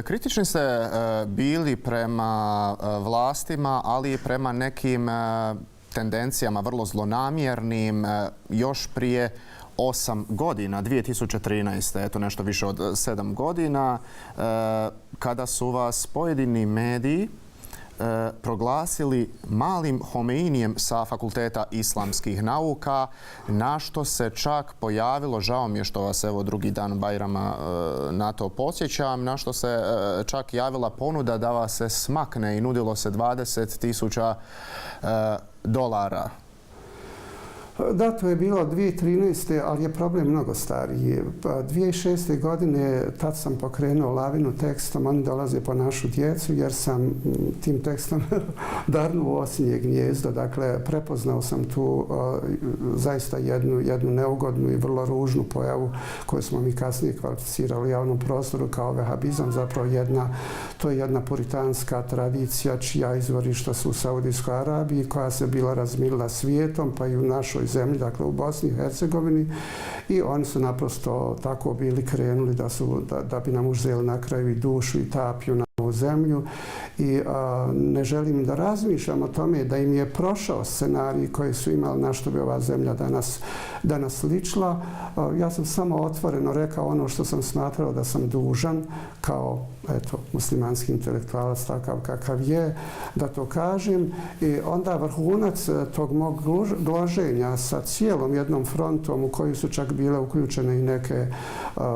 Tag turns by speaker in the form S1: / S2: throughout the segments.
S1: Kritični ste bili prema vlastima, ali i prema nekim tendencijama vrlo zlonamjernim još prije 8 godina, 2013. Eto nešto više od 7 godina, kada su vas pojedini mediji proglasili malim Homeinijem sa Fakulteta islamskih nauka, na što se čak pojavilo, žao mi je što vas evo drugi dan Bajrama na to podsjećam, na što se čak javila ponuda da vas se smakne i nudilo se $20.000.
S2: Da, to je bilo 2013. ali je problem mnogo stariji. 2006. godine tad sam pokrenuo lavinu tekstom Oni dolaze po našu djecu jer sam tim tekstom darnuo osinje gnijezdo. Dakle, prepoznao sam tu zaista jednu neugodnu i vrlo ružnu pojavu koju smo mi kasnije kvalificirali u javnom prostoru kao vehabizam. Zapravo to je jedna puritanska tradicija čija izvorišta su u Saudijskoj Arabiji koja se bila razmilila svijetom pa i u našoj zemlji, dakle u Bosni i Hercegovini, i oni su naprosto tako bili krenuli da bi nam uzeli na kraju i dušu i tapiju na ovu zemlju. I ne želim da razmišljam o tome da im je prošao scenarij koji su imali na što bi ova zemlja danas ličila. Ja sam samo otvoreno rekao ono što sam smatrao da sam dužan kao muslimanski intelektualac takav kakav je, da to kažem. I onda vrhunac tog mog gloženja sa cijelom jednom frontom u koju su čak bile uključene i neke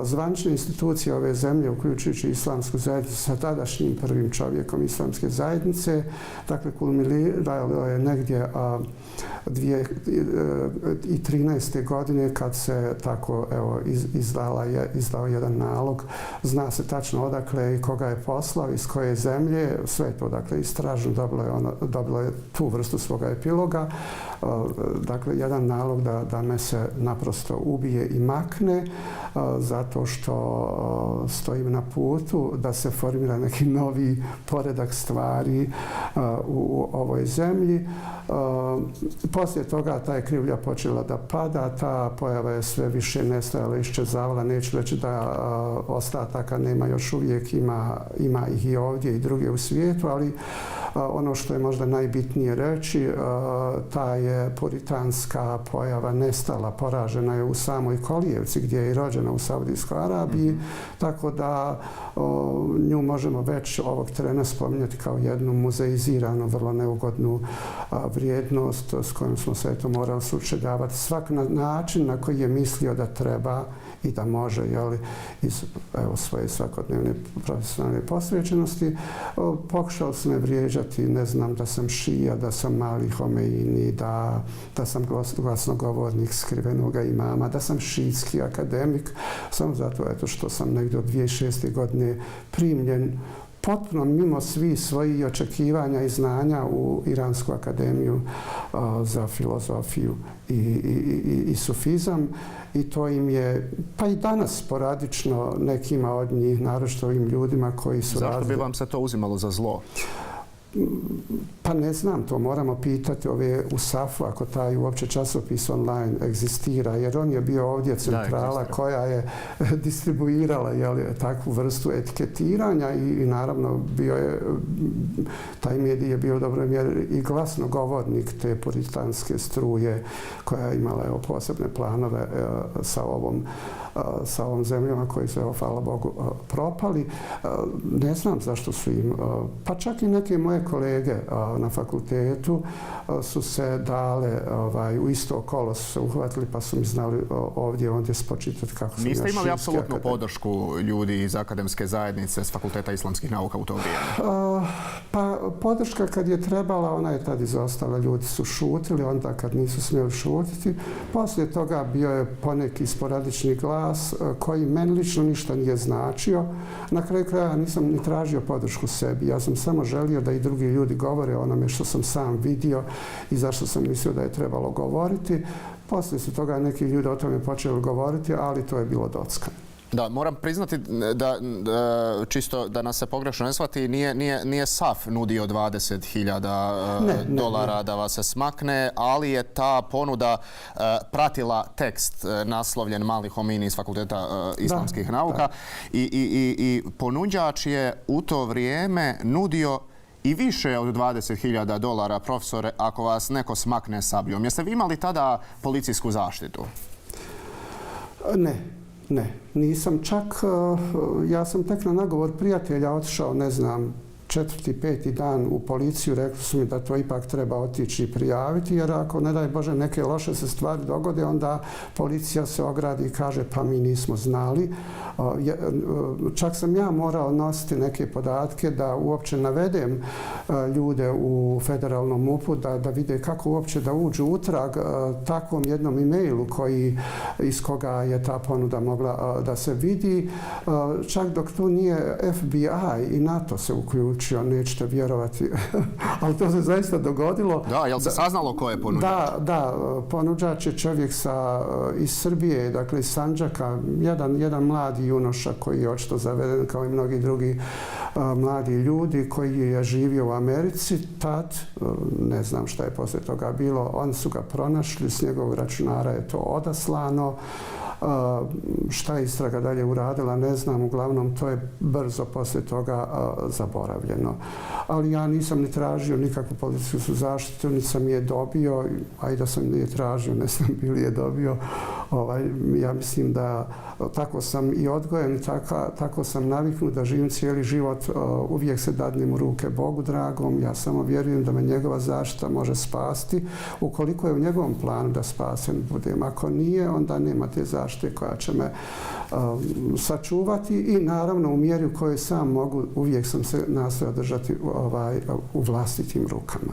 S2: zvanične institucije ove zemlje, uključujući islamsku zajednicu sa tadašnjim prvim čovjekom islamske zajednice. Dakle, kulminiralo je negdje 2013. godine kad se tako izdao jedan nalog. Zna se tačno odakle i koga je poslao, iz koje zemlje. Sve to dakle istražno dobilo je tu vrstu svoga epiloga. Dakle, jedan nalog da me se naprosto ubije i makne zato što stojim na putu da se formira neki novi poredak stvari u ovoj zemlji. Poslije toga ta je krivlja počela da pada, ta pojava je sve više nestajala, iščezavala. Neću reći da ostataka nema, još uvijek ima ih i ovdje i druge u svijetu, ali ono što je možda najbitnije reći, ta je puritanska pojava nestala, poražena je u samoj Kolijevci gdje je i rođena u Saudijskoj Arabiji, tako da nju možemo već ovog trena spominjati kao jednu muzeiziranu, vrlo neugodnu vrijednost s kojom smo se morali sučeljavati. Svak na način na koji je mislio da treba i da može iz svoje svakodnevne profesionalne posvećenosti. Pokušao sam me vrijeđati, ne znam, da sam šija, da sam mali Homeini, da sam glasnogovornik skrivenoga imama, da sam šiitski akademik, samo zato što sam negdje od 2006. godine primljen potpuno mimo svih svojih očekivanja i znanja u Iransku akademiju za filozofiju i sufizam. I to im je, pa i danas sporadično nekima od njih, naročito ovim ljudima koji su
S1: Zašto bi vam se to uzimalo za zlo?
S2: Pa ne znam, to moramo pitati ove u SAF-u, ako taj uopće časopis online egzistira, jer on je bio ovdje centrala koja je distribuirala takvu vrstu etiketiranja i naravno taj medij je bio u dobroj mjeri i glasnogovornik te puritanske struje koja je imala posebne planove sa ovom zemljama koji su, hvala Bogu, propali. Ne znam zašto su im, pa čak i neke moje kolege na fakultetu su se dale u isto kolo, su se uhvatili pa su mi znali ovdje spočitati kako sam
S1: Niste imali apsolutnu podršku ljudi iz akademske zajednice s Fakulteta islamskih nauka u to vrijeme?
S2: Pa podrška kad je trebala, ona je tad izostala. Ljudi su šutili onda kad nisu smjeli šutiti. Poslije toga bio je poneki sporadični glas koji meni lično ništa nije značio. Na kraju kraja nisam ni tražio podršku sebi. Ja sam samo želio da i drugi ljudi govore o onome što sam sam vidio i zašto sam mislio da je trebalo govoriti. Poslije su toga neki ljudi o tome počeli govoriti, ali to je bilo dockano.
S1: Da, moram priznati da čisto da nas se pogrešno ne shvati, nije SAF nudio 20.000 dolara da vas se smakne, ali je ta ponuda pratila tekst naslovljen Mali Homini iz Fakulteta islamskih nauka i ponuđač je u to vrijeme nudio i više od 20.000 dolara, profesore, ako vas neko smakne sabljom. Jeste vi imali tada policijsku zaštitu?
S2: Ne, nisam čak, ja sam tek na nagovor prijatelja otišao, ne znam, 4., 5. dan u policiju, rekli su mi da to ipak treba otići i prijaviti, jer ako, ne daj Bože, neke loše se stvari dogode, onda policija se ogradi i kaže pa mi nismo znali. Čak sam ja morao nositi neke podatke da uopće navedem ljude u federalnom MUP-u da vide kako uopće da uđu utrag takvom jednom e-mailu iz koga je ta ponuda mogla da se vidi. Čak dok tu nije FBI i NATO se uključio, nećete vjerovati, ali to se zaista dogodilo.
S1: Da, jel se saznalo ko je ponuđač?
S2: Da, ponuđač je čovjek iz Srbije, dakle iz Sandžaka, jedan mladi junoša koji je očito zaveden kao i mnogi drugi mladi ljudi, koji je živio u Americi tad, ne znam šta je poslije toga bilo, oni su ga pronašli, s njegovog računara je to odaslano. Šta je istraga dalje uradila, ne znam, uglavnom to je brzo poslije toga zaboravljeno. Ali ja nisam ni tražio nikakvu policijsku zaštitu, niti sam je dobio, a i da sam nije tražio, ne znam bili je dobio. Ja mislim da tako sam i odgojen, tako sam naviknut da živim cijeli život, uvijek se dadnem u ruke Bogu dragom, ja samo vjerujem da me njegova zaštita može spasti, ukoliko je u njegovom planu da spasen budem. Ako nije, onda nema te zaštite koja će me sačuvati i naravno u mjeri u kojoj sam mogu, uvijek sam se nastojao držati u vlastitim rukama.